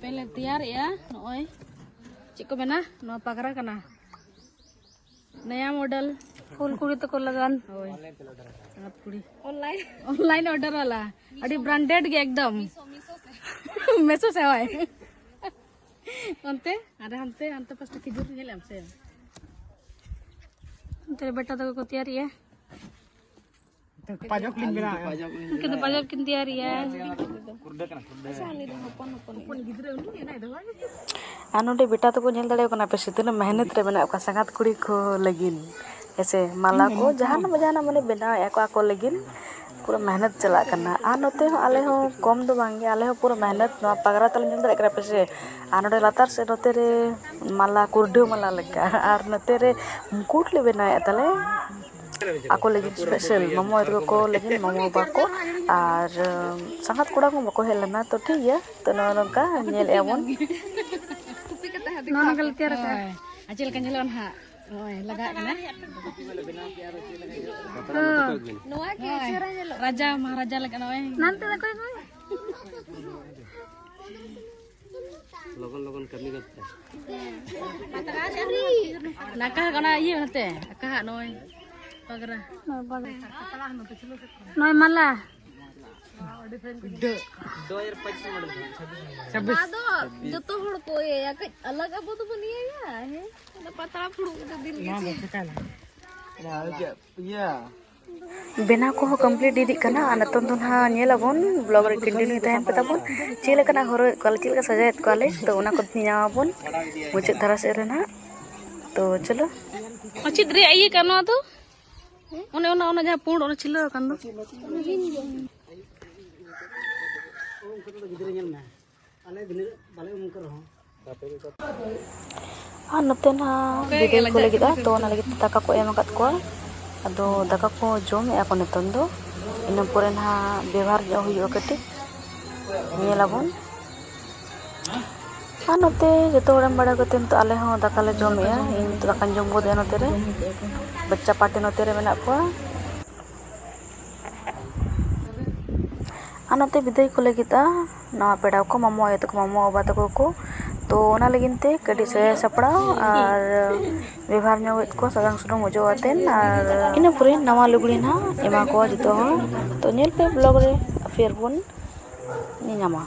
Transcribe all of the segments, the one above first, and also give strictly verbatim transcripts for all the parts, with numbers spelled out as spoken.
Play ᱛᱮᱭᱟᱨᱮᱜᱼᱟ ᱱᱚᱜᱼᱚᱭ᱾ ᱪᱮᱫ ᱠᱚ ᱢᱮᱱᱟ? ᱱᱚᱣᱟ ᱯᱟᱜᱽᱨᱟ ᱠᱟᱱᱟ᱾ ᱱᱟᱭᱟ ᱢᱚᱰᱮᱞ᱾ ᱯᱷᱩᱞ ᱠᱩᱲᱤ ᱛᱟᱠᱚ ᱞᱟᱜᱟᱱ᱾ ᱦᱳᱭ᱾ ᱥᱟᱸᱜᱟᱛ ᱠᱩᱲᱤ᱾ ᱚᱱᱞᱟᱭᱤᱱ᱾ ᱚᱱᱞᱟᱭᱤᱱ ᱚᱨᱰᱟᱨ ᱣᱟᱞᱟ᱾ ᱟᱹᱰᱤ ᱵᱨᱟᱱᱰᱮᱰ ᱜᱮ ᱮᱠᱫᱚᱢ᱾ ᱢᱮᱥᱳ ᱥᱮ, ᱦᱳᱭ᱾ ᱚᱱᱛᱮ ᱟᱨ ᱦᱟᱱᱛᱮ, ᱦᱟᱱᱛᱮ ᱯᱟᱥᱴᱟ ᱠᱷᱤᱡᱩᱨ ᱧᱮᱞ ᱮᱢ ᱥᱮ᱾ ᱚᱱᱛᱮ ᱨᱮ ᱵᱮᱴᱟ ᱛᱟᱠᱚ ᱠᱚ ᱛᱮᱭᱟᱨᱮᱜᱼᱟ᱾ ᱯᱟᱡᱚᱠ ᱞᱤᱧ ᱵᱮᱱᱟᱣᱮᱜᱼᱟ᱾ ᱩᱱᱠᱤᱱ ᱫᱚ ᱯᱟᱡᱚᱠ ᱠᱤᱱ ᱛᱮᱭᱟᱨᱮᱜᱼᱟ᱾ ᱟᱨ ᱱᱚᱰᱮ ᱵᱮᱴᱟ ᱛᱟᱠᱚ ᱧᱮᱞ ᱫᱟᱲᱮᱭᱟᱠᱚ ᱠᱟᱱᱟ ᱯᱮ ᱥᱮ ᱛᱤᱱᱟᱹᱜ ᱢᱮᱦᱱᱚᱛ ᱨᱮ ᱢᱮᱱᱟᱜ ᱠᱚᱣᱟ ᱥᱟᱸᱜᱟᱛ ᱠᱩᱲᱤ ᱠᱚ ᱞᱟᱹᱜᱤᱫ᱾ ᱦᱮᱸᱥᱮ, ᱢᱟᱞᱟ ᱠᱚ ᱡᱟᱦᱟᱱᱟᱜ ᱵᱟ ᱡᱟᱦᱟᱱᱟᱜ ᱢᱟᱱᱮ ᱵᱮᱱᱟᱣᱮᱫᱼᱟ ᱠᱚ ᱟᱠᱚ ᱞᱟᱹᱜᱤᱫ᱾ ᱯᱩᱨᱟᱹ ᱢᱮᱦᱱᱚᱛ ᱪᱟᱞᱟᱜ ᱠᱟᱱᱟ᱾ ᱟᱨ ᱱᱚᱛᱮ ᱦᱚᱸ ᱟᱞᱮ ᱦᱚᱸ ᱠᱚᱢ ᱫᱚ ᱵᱟᱝ ᱜᱮ, ᱟᱞᱮ ᱦᱚᱸ ᱯᱩᱨᱟᱹ ᱢᱮᱦᱱᱚᱛ᱾ ᱱᱚᱣᱟ ᱯᱟᱜᱽᱨᱟ ᱛᱟᱞᱮ ᱧᱮᱞ ᱫᱟᱲᱮᱭᱟᱜ ᱠᱟᱱᱟ ᱯᱮ ᱥᱮ? ᱟᱨ ᱱᱚᱰᱮ ᱞᱟᱛᱟᱨ ᱥᱮᱫ ᱱᱚᱛᱮ ᱨᱮ ᱢᱟᱞᱟ, ᱠᱩᱨᱰᱷᱟᱹ ᱢᱟᱞᱟ ᱞᱮᱠᱟ, ᱟᱨ ᱱᱚᱛᱮ ᱨᱮ ᱢᱩᱠᱩᱴ ᱞᱮ ᱵᱮᱱᱟᱣᱮᱫᱼᱟ ᱛᱟᱞᱮ ᱟᱠᱚ ᱞᱟᱹᱜᱤᱫ ᱥᱯᱮᱥᱟᱞ, ᱢᱟᱢᱚ ᱟᱭᱳ ᱛᱟᱠᱚ ᱞᱟᱹᱜᱤᱫ, ᱢᱟᱢᱚ ᱵᱟᱵᱟ ᱠᱚ, ᱟᱨ ᱥᱟᱸᱜᱟᱛ ᱠᱚᱲᱟ ᱠᱚ ᱵᱟᱠᱚ ᱦᱮᱡ ᱞᱮᱱᱟ᱾ ᱛᱚ ᱴᱷᱤᱠ ᱜᱮᱭᱟ, ᱛᱚ ᱱᱚᱜᱼᱚ ᱱᱚᱝᱠᱟ ᱧᱮᱞᱮᱫᱼᱟ ᱵᱚᱱ᱾ ᱱᱚᱣᱟ ᱱᱚᱝᱠᱟ ᱞᱮ ᱛᱮᱭᱟᱨ ᱟᱠᱟᱫᱼᱟ᱾ ᱦᱳᱭ᱾ ᱟᱨ ᱪᱮᱫ ᱞᱮᱠᱟ ᱧᱮᱞᱚᱜᱼᱟ ᱱᱟᱦᱟᱜ? ᱱᱚᱜᱼᱚᱭ ᱞᱟᱜᱟᱜ ᱠᱟᱱᱟ᱾ ᱦᱚᱸ᱾ ᱱᱚᱣᱟ ᱜᱮ ᱱᱚᱜᱼᱚᱭ ᱪᱮᱦᱨᱟ ᱧᱮᱞᱚᱜ ᱨᱟᱡᱟ ᱠᱟᱱᱟ᱾ ᱢᱟᱦᱟᱨᱟᱡᱟ ᱞᱮᱠᱟ ᱱᱚᱜᱼᱚᱭ᱾ ᱱᱟᱱᱛᱮ ᱫᱚ ᱚᱠᱚᱭ ᱠᱚ? ᱞᱚᱜᱚᱱ ᱞᱚᱜᱚᱱ ᱠᱟᱹᱢᱤ ᱜᱚᱫ ᱯᱮ᱾ ᱱᱟᱠᱟ ᱠᱟᱱᱟ ᱤᱭᱟᱹ ᱱᱚᱛᱮ᱾ ᱟᱠᱟ ᱦᱟᱜ ᱱᱚᱜᱼᱚᱭ ᱯᱟᱜᱽᱨᱟ᱾ ᱱᱚᱜᱼᱚᱭ ᱯᱟᱜᱽᱨᱟ᱾ ᱱᱚᱜᱼᱚᱭ ᱢᱟᱞᱟ᱾ ᱫᱩ ᱦᱟᱡᱟᱨ ᱯᱚᱸᱪᱤᱥ ᱢᱚᱰᱮᱞ ᱠᱟᱱᱟ, ᱪᱷᱟᱵᱵᱤᱥ ᱢᱚᱰᱮᱞ᱾ ᱪᱷᱟᱵᱵᱤᱥ᱾ ᱱᱚᱣᱟ ᱫᱚ ᱡᱚᱛᱚ ᱦᱚᱲ ᱠᱚ ᱤᱭᱟᱹᱭᱟ, ᱠᱟᱹᱡ ᱟᱞᱟᱜᱽ ᱟᱵᱚ ᱫᱚᱵᱚᱱ ᱤᱭᱟᱹᱭᱟ, ᱦᱮᱸ? ᱚᱱᱟ ᱯᱟᱛᱲᱟ ᱯᱷᱩᱲᱩᱜ ᱫᱚ ᱫᱤᱱ ᱜᱮ ᱱᱚᱣᱟ ᱫᱚ ᱪᱮᱫ? ᱪᱮᱠᱟᱭᱱᱟ? ᱤᱭᱟᱹ, ᱤᱭᱟᱹ᱾ ᱵᱮᱱᱟᱣ ᱠᱚᱦᱚᱸ ᱠᱚᱢᱯᱞᱤᱴ ᱤᱫᱤᱜ ᱠᱟᱱᱟ᱾ ᱟᱨ ᱱᱤᱛᱚᱝ ᱫᱚ ᱱᱟᱦᱟᱜ ᱧᱮᱞ ᱟᱵᱚᱱ, ᱵᱞᱚᱜ ᱨᱮ ᱠᱚᱱᱴᱤᱱᱤᱭᱩ ᱛᱟᱦᱮᱱ ᱯᱮ ᱛᱟᱵᱚᱱ, ᱪᱮᱫ ᱞᱮᱠᱟᱱᱟᱜ ᱦᱚᱨᱚᱜ ᱮᱫ ᱠᱚᱣᱟᱞᱮ, ᱪᱮᱫ ᱞᱮᱠᱟ ᱥᱟᱡᱟᱣᱮᱫ ᱠᱚᱣᱟᱞᱮ, ᱛᱚ ᱚᱱᱟ ᱠᱚ ᱧᱟᱢ ᱟᱵᱚᱱ ᱢᱩᱪᱟᱹᱫ ᱫᱷᱟᱨᱟ ᱥᱮᱫ ᱨᱮ ᱱᱟᱦᱟᱜ᱾ ᱛᱚ ᱪᱚᱞᱚ᱾ ᱪᱮᱫ ᱨᱮᱭᱟᱜ ᱤᱭᱟᱹ ᱠᱟᱱᱟ ᱱᱚᱣᱟ ᱫᱚ? ᱚᱱᱮ ᱚᱱᱟ, ᱚᱱᱟ ᱡᱟᱦᱟᱸ ᱯᱩᱸᱰ, ᱚᱱᱟ ᱪᱷᱤᱞᱟᱹᱣ ᱟᱠᱟᱱ ᱫᱚ᱾ ᱩᱱᱠᱩ ᱫᱚ ᱜᱤᱫᱽᱨᱟᱹ ᱧᱮᱞ ᱢᱮ᱾ ᱟᱞᱮ ᱵᱤᱱᱟᱹ ᱵᱟᱞᱮ ᱩᱢ ᱠᱚ ᱨᱮᱦᱚᱸ᱾ ᱟᱨ ᱱᱚᱛᱮ ᱱᱟᱦᱟᱜ ᱵᱤᱫᱟᱹᱭ ᱠᱚ ᱞᱟᱹᱜᱤᱫᱼᱟ, ᱛᱚ ᱚᱱᱟ ᱞᱟᱹᱜᱤᱫ ᱛᱮ ᱫᱟᱠᱟ ᱠᱚ ᱮᱢ ᱟᱠᱟᱫ ᱠᱚᱣᱟ᱾ ᱟᱫᱚ ᱫᱟᱠᱟ ᱠᱚ ᱡᱚᱢᱮᱫᱼᱟ ᱠᱚ ᱱᱤᱛᱚᱝ ᱫᱚ᱾ ᱤᱱᱟᱹ ᱯᱚᱨᱮ ᱱᱟᱦᱟᱜ ᱵᱮᱵᱷᱟᱨ ᱧᱚᱜ ᱦᱩᱭᱩᱜᱼᱟ ᱠᱟᱹᱴᱤᱡ, ᱧᱮᱞ ᱟᱵᱚᱱ᱾ ᱟᱨ ᱱᱚᱛᱮ ᱡᱚᱛᱚ ᱦᱚᱲ ᱮᱢ ᱵᱟᱲᱟ ᱠᱟᱛᱮ ᱱᱤᱛᱚᱜ ᱟᱞᱮ ᱦᱚᱸ ᱫᱟᱠᱟ ᱞᱮ ᱡᱚᱢᱮᱫᱼᱟ᱾ ᱤᱧ ᱱᱤᱛᱚᱜ ᱫᱟᱠᱟᱧ ᱡᱚᱢ ᱜᱚᱫᱮᱜᱼᱟ ᱱᱚᱛᱮ ᱨᱮ᱾ ᱵᱟᱪᱪᱟ ᱯᱟᱨᱴᱤ ᱱᱚᱛᱮ ᱨᱮ ᱢᱮᱱᱟᱜ ᱠᱚᱣᱟ᱾ ᱟᱨ ᱱᱚᱛᱮ ᱵᱤᱫᱟᱹᱭ ᱠᱚ ᱞᱟᱹᱜᱤᱫᱼᱟ ᱱᱟᱣᱟ ᱯᱮᱲᱟ ᱠᱚ, ᱢᱟᱢᱚ ᱟᱭᱳ ᱛᱟᱠᱚ, ᱢᱟᱢᱚ ᱵᱟᱵᱟ ᱛᱟᱠᱚ ᱠᱚ᱾ ᱛᱚ ᱚᱱᱟ ᱞᱟᱹᱜᱤᱫ ᱛᱮ ᱠᱟᱹᱴᱤᱡ ᱥᱟᱡᱟᱣ ᱥᱟᱯᱲᱟᱣ ᱟᱨ ᱵᱮᱵᱷᱟᱨ ᱧᱚᱜᱮᱫ ᱠᱚ ᱥᱟᱥᱟᱝ ᱥᱩᱱᱩᱢ ᱚᱡᱚᱜ ᱟᱛᱮᱱ, ᱟᱨ ᱤᱱᱟᱹ ᱯᱚᱨᱮ ᱱᱟᱣᱟ ᱞᱩᱜᱽᱲᱤ ᱱᱟᱦᱟᱜ ᱮᱢᱟ ᱠᱚᱣᱟ ᱡᱚᱛᱚ ᱦᱚᱲ᱾ ᱛᱚ ᱧᱮᱞ ᱯᱮ vlog ᱨᱮ, ᱯᱷᱤᱨ ᱵᱚᱱ ᱧᱮᱧᱟᱢᱟ᱾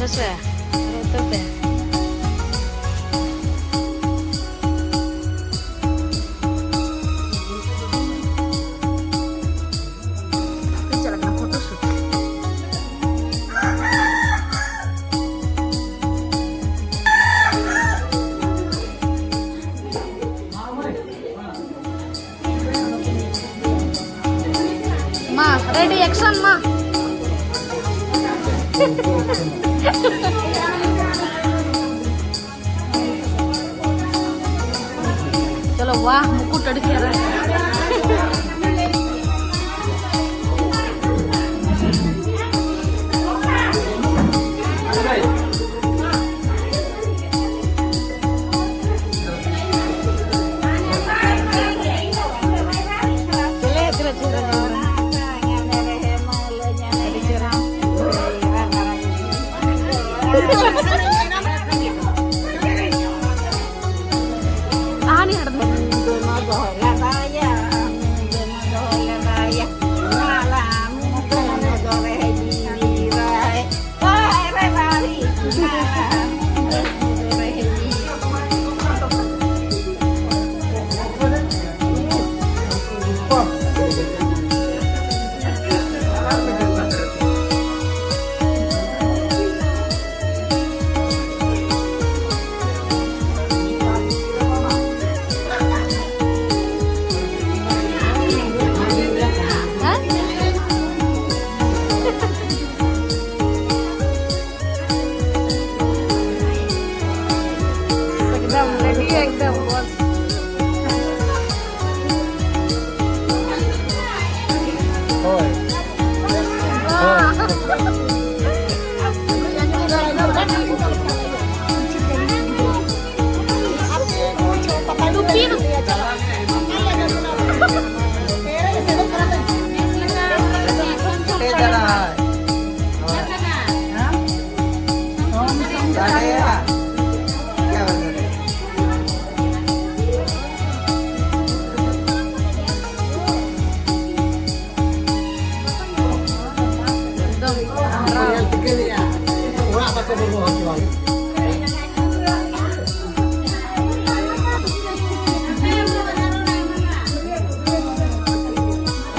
ᱥᱮ, ᱱᱚᱛᱮ ᱛᱮ᱾ ᱪᱟᱞᱟᱜ ᱠᱟᱱᱟ photo shoot᱾ ᱢᱟ, ready, action, ᱢᱟ᱾ ᱪᱚᱞᱚ, ᱣᱟᱦ, ᱢᱩᱠᱩᱴ ᱟᱹᱰᱤ ᱪᱮᱦᱨᱟ᱾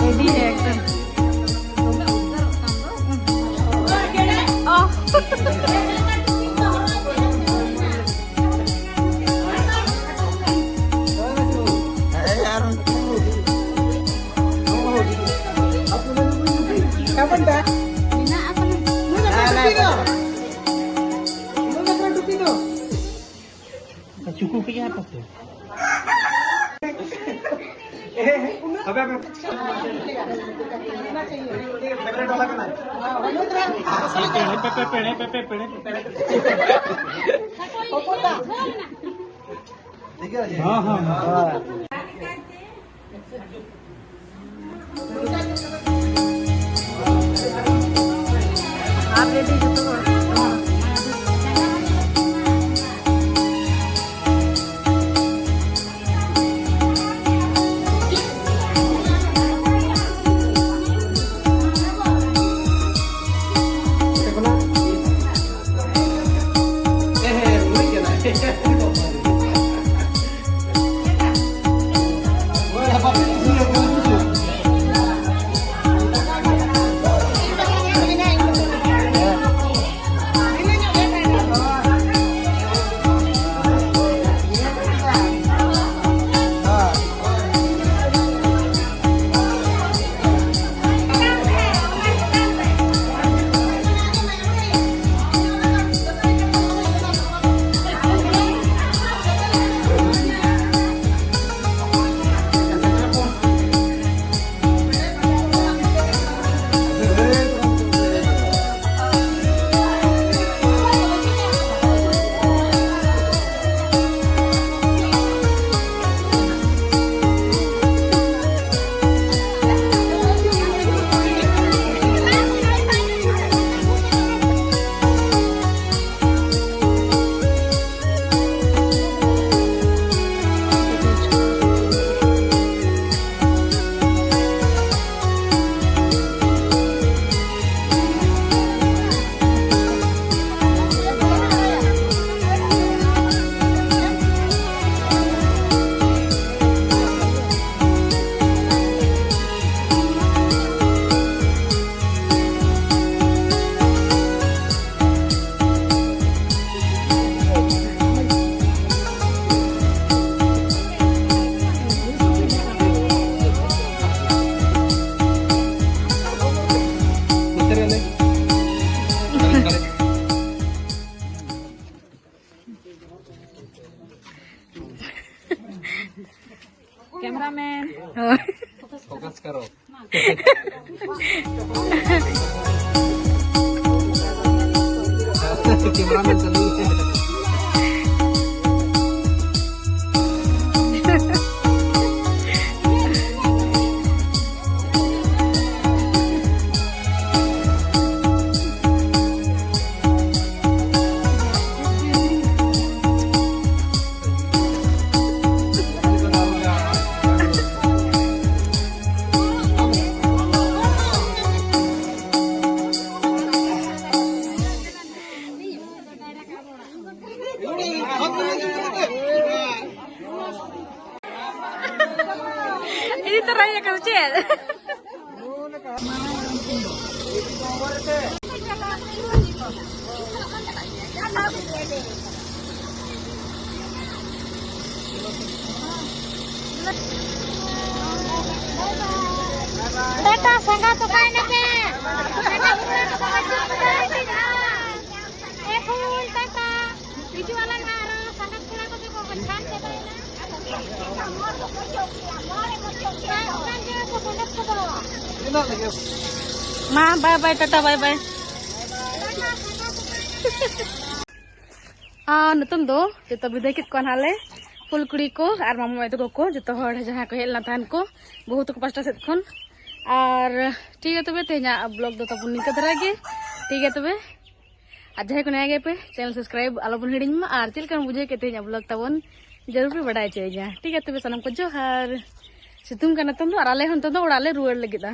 রেডি একদম। আহ। ᱪᱩᱠᱩ ᱠᱮᱫ ᱜᱮᱭᱟ ᱯᱟᱥᱮ᱾ ᱯᱮᱲᱮ, ᱯᱮᱲᱮ, ᱯᱮᱲᱮ᱾ ᱦᱚᱸ, ᱦᱚᱸ, ᱦᱚᱸ᱾ ᱟᱨ ᱨᱮᱰᱤ ᱡᱚᱛᱚ ᱦᱚᱲ᱾ कैमरामैन। फोकस करो। कैमरामैन चलिए। ᱤᱫᱤ ᱛᱚᱨᱟᱭᱟ ᱠᱚ ᱪᱮᱫ? ᱴᱟᱴᱟ, ᱥᱟᱸᱜᱟᱛ ᱚᱠᱟᱭ ᱱᱟᱯᱮ? ᱮ ᱯᱷᱩᱞ, ᱴᱟᱴᱟ᱾ ᱦᱤᱡᱩᱜ ᱟᱞᱟᱝ ᱦᱟᱸᱜ ᱟᱨᱚ ᱥᱟᱸᱜᱟᱛ ᱠᱚᱲᱟ ᱠᱚᱫᱚ ᱠᱚ ᱜᱚᱪᱷᱟᱱ ᱪᱟᱵᱟᱭᱮᱱᱟ᱾ ᱢᱟ, ᱚᱱᱠᱟᱱ ᱜᱮ ᱠᱚ ᱥᱟᱸᱜᱟᱛ ᱠᱚᱫᱚ᱾ ᱢᱟ, ᱵᱟᱭ ᱵᱟᱭ, ᱴᱟᱴᱟ, ᱵᱟᱭ ᱵᱟᱭ᱾ ᱟᱨ ᱱᱤᱛᱚᱝ ᱫᱚ ᱡᱚᱛᱚ ᱵᱤᱫᱟᱹᱭ ᱠᱮᱫ ᱠᱚᱣᱟ ᱱᱟᱦᱟᱜ ᱞᱮ, ᱯᱷᱩᱞ ᱠᱩᱲᱤ ᱠᱚ ᱟᱨ ᱢᱟᱢᱟ ᱢᱟᱹᱭ ᱛᱟᱠᱚ ᱠᱚ, ᱡᱚᱛᱚ ᱦᱚᱲ ᱡᱟᱦᱟᱸ ᱠᱚ ᱦᱮᱡ ᱞᱮᱱᱟ ᱛᱟᱦᱮᱱ ᱠᱚ, ᱵᱟᱹᱦᱩ ᱛᱟᱠᱚ ᱯᱟᱥᱴᱟ ᱥᱮᱫ ᱠᱷᱚᱱ᱾ ᱟᱨ ᱴᱷᱤᱠ ᱜᱮᱭᱟ ᱛᱚᱵᱮ, ᱛᱮᱦᱮᱧᱟᱜ ᱵᱞᱚᱜ ᱫᱚ ᱛᱟᱵᱚᱱ ᱱᱤᱝᱠᱟᱹ ᱫᱷᱟᱨᱟ ᱜᱮ᱾ ᱴᱷᱤᱠ ᱜᱮᱭᱟ ᱛᱚᱵᱮ, ᱟᱨ ᱡᱟᱦᱟᱸᱭ ᱠᱚ ᱱᱟᱭᱟ ᱜᱮᱭᱟ ᱯᱮ, ᱪᱮᱱᱮᱞ ᱥᱟᱵᱥᱠᱨᱟᱭᱤᱵ ᱟᱞᱚᱵᱚᱱ ᱦᱤᱲᱤᱧ ᱢᱟ᱾ ᱟᱨ ᱪᱮᱫ ᱞᱮᱠᱟᱢ ᱵᱩᱡᱷᱟᱹᱣ ᱠᱮᱫ ᱛᱮᱦᱮᱧᱟᱜ ᱵᱞᱚᱜ ᱛᱟᱵᱚᱱ, ᱡᱟᱹᱨᱩᱲ ᱯᱮ ᱵᱟᱰᱟᱭ ᱦᱚᱪᱚᱭᱤᱧᱟ᱾ ᱴᱷᱤᱠ ᱜᱮᱭᱟ ᱛᱚᱵᱮ, ᱥᱟᱱᱟᱢ ᱠᱚ ᱡᱚᱦᱟᱨ᱾ ᱥᱤᱛᱩᱝ ᱠᱟᱱᱟ ᱱᱤᱛᱚᱝ ᱫᱚ, ᱟᱨ ᱟᱞᱮ ᱦᱚᱸ ᱱᱤᱛᱚᱝ ᱫᱚ ᱚᱲᱟᱜ ᱞᱮ ᱨᱩᱣᱟᱹᱲ ᱞᱟᱹᱜᱤᱫᱼᱟ᱾